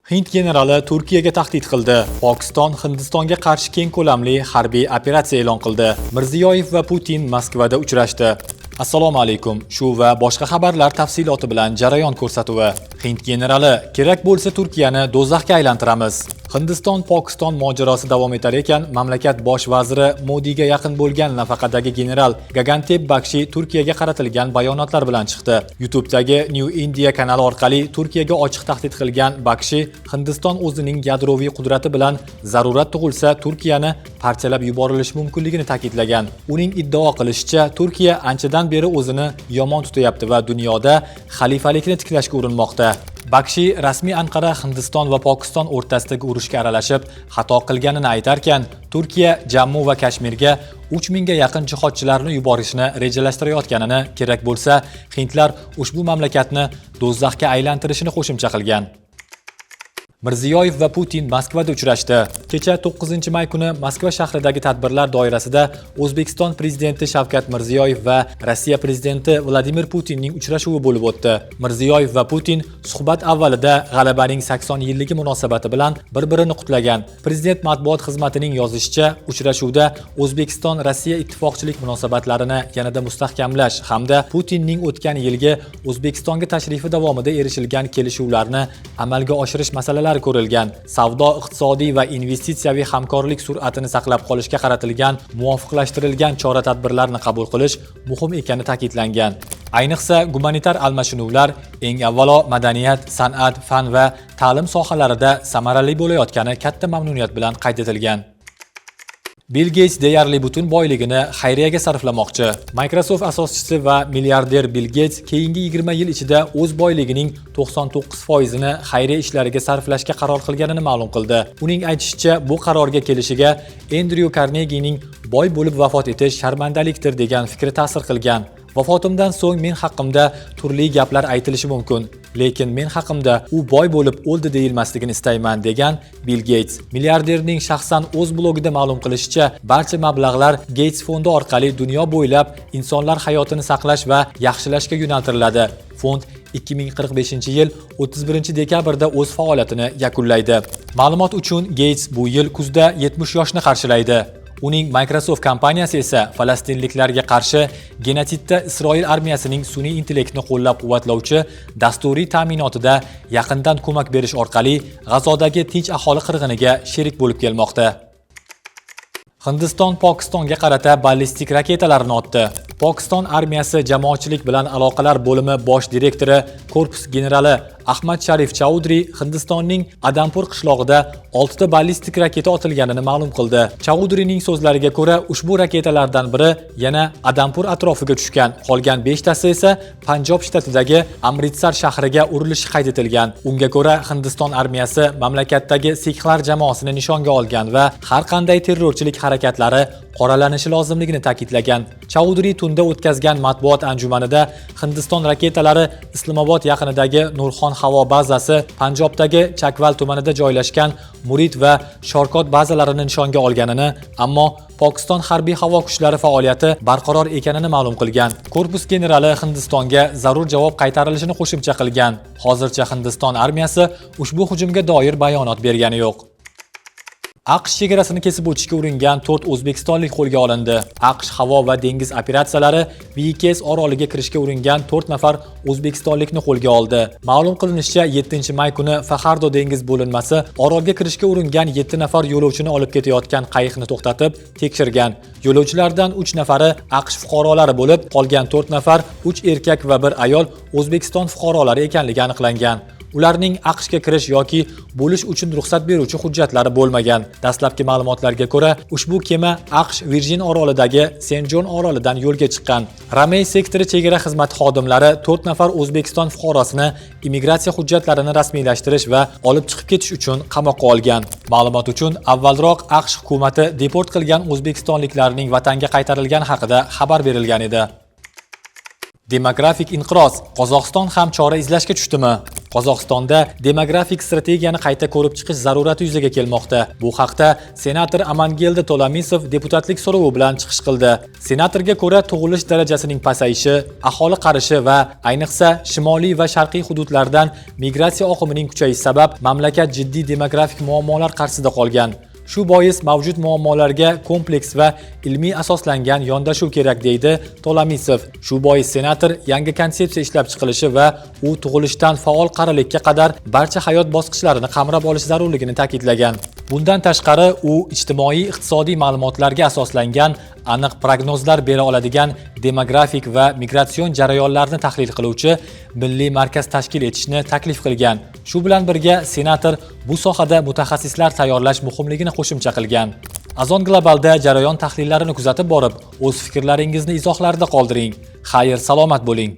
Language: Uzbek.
Hind generali Turkiyaga tahdid qildi. Pokiston Hindistonga qarshi keng ko'lamli harbiy operatsiya e'lon qildi. Mirziyoyev va Putin Moskvada uchrashdi. Assalomu alaykum. Shu va boshqa xabarlar tafsiloti bilan jarayon ko'rsatuvi. Hind generali: "Kerak bo'lsa, Turkiyani do'zaxga aylantiramiz." Hindiston Pokiston mojarosi davom etar ekan, mamlakat bosh vaziri Modiga yaqin bo'lgan nafaqadagi general Gagantep Bakshi Turkiyaga qaratilgan bayonotlar bilan chiqdi. YouTube'dagi New India kanali orqali Turkiyaga ochiq tahdid qilgan Bakshi Hindiston o'zining yadroviy qudrati bilan zarurat tug'ilsa, Turkiyani parchalab yuborilishi mumkinligini ta'kidlagan. Uning iddao qilishicha, Turkiya anchadan beri o'zini yomon tutayapti va dunyoda xalifalikni tiklashga urinmoqda. Bakshi rasmiy Anqara Hindiston va Pokiston o'rtasidagi urushga aralashib, xato qilganini aytarkan, Turkiya Jammu va Kashmirga 3000 ga yaqin jihodchilarni yuborishni rejalashtirayotganini, kerak bo'lsa, hindlar ushbu mamlakatni do'zaxga aylantirishini qo'shimcha qilgan. Mirziyoyev va Putin Moskvada uchrashdi. Kecha, 9-may kuni Moskva shahridagi tadbirlar doirasida O'zbekiston prezidenti Shavkat Mirziyoyev va Rossiya prezidenti Vladimir Putinning uchrashuvi bo'lib o'tdi. Mirziyoyev va Putin suhbat avvalida G'alabaning 80 yilligi munosabati bilan bir-birini qutlagan. Prezident matbuot xizmatining yozishicha, uchrashuvda O'zbekiston Rossiya ittifoqchilik munosabatlarini yanada mustahkamlash hamda Putinning o'tgan yilgi O'zbekistonga tashrifi davomida erishilgan kelishuvlarni amalga oshirish masalalari ko'rilgan. Savdo, iqtisodiy va investitsiyaviy hamkorlik sur'atini saqlab qolishga qaratilgan muvofiqlashtirilgan chora-tadbirlarni qabul qilish muhim ekani ta'kidlangan. Ayniqsa, gumanitar almashinuvlar, eng avvalo madaniyat, san'at, fan va ta'lim sohalarida samarali bo'layotgani katta mamnuniyat bilan qayd etilgan. Bill Geyts deyarli butun boyligini xayriyaga sarflamoqchi. Microsoft asoschisi va milliarder Bill Geyts keyingi 20 yil ichida o'z boyligining 99% ni xayriya ishlariga sarflashga qaror qilganini ma'lum qildi. Uning aytishicha, bu qarorga kelishiga Endryu Karnegining "Boy bo'lib vafot etish sharmandalikdir" degan fikri ta'sir qilgan. "Vafotimdan so'ng men haqimda turli gaplar aytilishi mumkin, lekin men haqimda 'U boy bo'lib o'ldi' deyilmasligini istayman", degan Bill Geyts. Milliarderning shaxsan o'z blogida ma'lum qilishicha, barcha mablag'lar Geyts fondi orqali dunyo bo'ylab insonlar hayotini saqlash va yaxshilashga yo'naltiriladi. Fond 2045-yil 31 dekabrda o'z faoliyatini yakunlaydi. Ma'lumot uchun, Geyts bu yil kuzda 70 yoshni qarshilaydi. Uning Microsoft kompaniyasi esa falastinliklarga qarshi genotsidda Isroil armiyasining sun'iy intellektni qo'llab-quvvatlovchi dasturiy ta'minotida yaqindan ko'mak berish orqali G'azodagi tinch aholi qirg'iniga sherik bo'lib kelmoqda. Hindiston Pokistonga qarata ballistik raketalarni otdi. Pokiston armiyasi jamoatchilik bilan aloqalar bo'limi bosh direktori, korpus generali Ahmad Sharif Chaudri Hindistonning Adampur qishlog'ida 6 ta ballistik raketa otilganini ma'lum qildi. Chaudrining so'zlariga ko'ra, ushbu raketalardan biri yana Adampur atrofiga tushgan, qolgan 5 tasi esa Panjob shtatidagi Amritsar shahriga urilishi qayd etilgan. Unga ko'ra, Hindiston armiyasi mamlakatdagi sikxlar jamoasini nishonga olgan va har qanday terrorchilik harakatlari qoralanishi lozimligini ta'kidlagan. Chaudri tunda o'tkazgan matbuot anjumanida Hindiston raketalari Islomobod yaqinidagi Nurxon havo bazasi, Panjobdagi Chakval tumanida joylashgan Murid va Shorkot bazalarini nishonga olganini, ammo Pokiston harbiy havo kuchlari faoliyati barqaror ekanini ma'lum qilgan. Korpus generali Hindistonga zarur javob qaytarilishini qo'shimcha qilgan. Hozircha Hindiston armiyasi ushbu hujumga doir bayonot bergani yo'q. AQSh chegarasini kesib o'tishga uringan 4 o'zbekistonlik qo'lga olindi. AQSh havo va dengiz operatsiyalari Vieques oroliga kirishga uringan 4 nafar o'zbekistonlikni qo'lga oldi. Ma'lum qilinishicha, 7-may kuni Fajardo dengiz bo'linmasi orolga kirishga uringan 7 nafar yo'lovchini olib ketayotgan qayiqni to'xtatib, tekshirgan. Yo'lovchilardan 3 nafari AQSh fuqarolari bo'lib, qolgan 4 nafar, 3 erkak va 1 ayol O'zbekiston fuqarolari ekanligi aniqlangan. Ularning AQShga kirish yoki bo'lish uchun ruxsat beruvchi hujjatlari bo'lmagan. Dastlabki ma'lumotlarga ko'ra, ushbu kema AQSh Virjin orolidagi Sen-Jon orolidan yo'lga chiqqan. Ramey sektori chegara xizmati xodimlari 4 nafar O'zbekiston fuqarosini immigratsiya hujjatlarini rasmiylashtirish va olib chiqib ketish uchun qamoqqa olgan. Ma'lumot uchun, avvalroq AQSh hukumati deport qilgan o'zbekistonliklarning vatanga qaytarilgani haqida xabar berilgan edi. Demografik inqiroz: Qozog'iston ham chora izlashga tushdimi? Qozog'istonda demografik strategiyani qayta ko'rib chiqish zarurati yuzaga kelmoqda. Bu haqda senator Amangeldi Tolamisov deputatlik so'rovi bilan chiqish qildi. Senatorga ko'ra, tug'ilish darajasining pasayishi, aholi qarishi va ayniqsa shimoliy va sharqiy hududlardan migratsiya oqimining kuchayishi sabab mamlakat jiddiy demografik muammolar qarshisida qolgan. Shu bois mavjud muammolarga kompleks va ilmiy asoslangan yondashuv kerak, deydi Tolamisov. Shu bois senator yangi konsepsiya ishlab chiqilishi va u tug'ilishdan faol qarilikka qadar barcha hayot bosqichlarini qamrab olish zarurligini ta'kidlagan. Bundan tashqari, u ijtimoiy iqtisodiy ma'lumotlarga asoslangan aniq prognozlar bera oladigan demografik va migratsion jarayonlarni tahlil qiluvchi milliy markaz tashkil etishni taklif qilgan. Shu bilan birga senator bu sohada mutaxassislar tayyorlash muhimligini qo'shimcha qilgan. Azon Globalda jarayon tahlillarini kuzatib borib, o'z fikrlaringizni izohlarda qoldiring. Xayr, salomat bo'ling.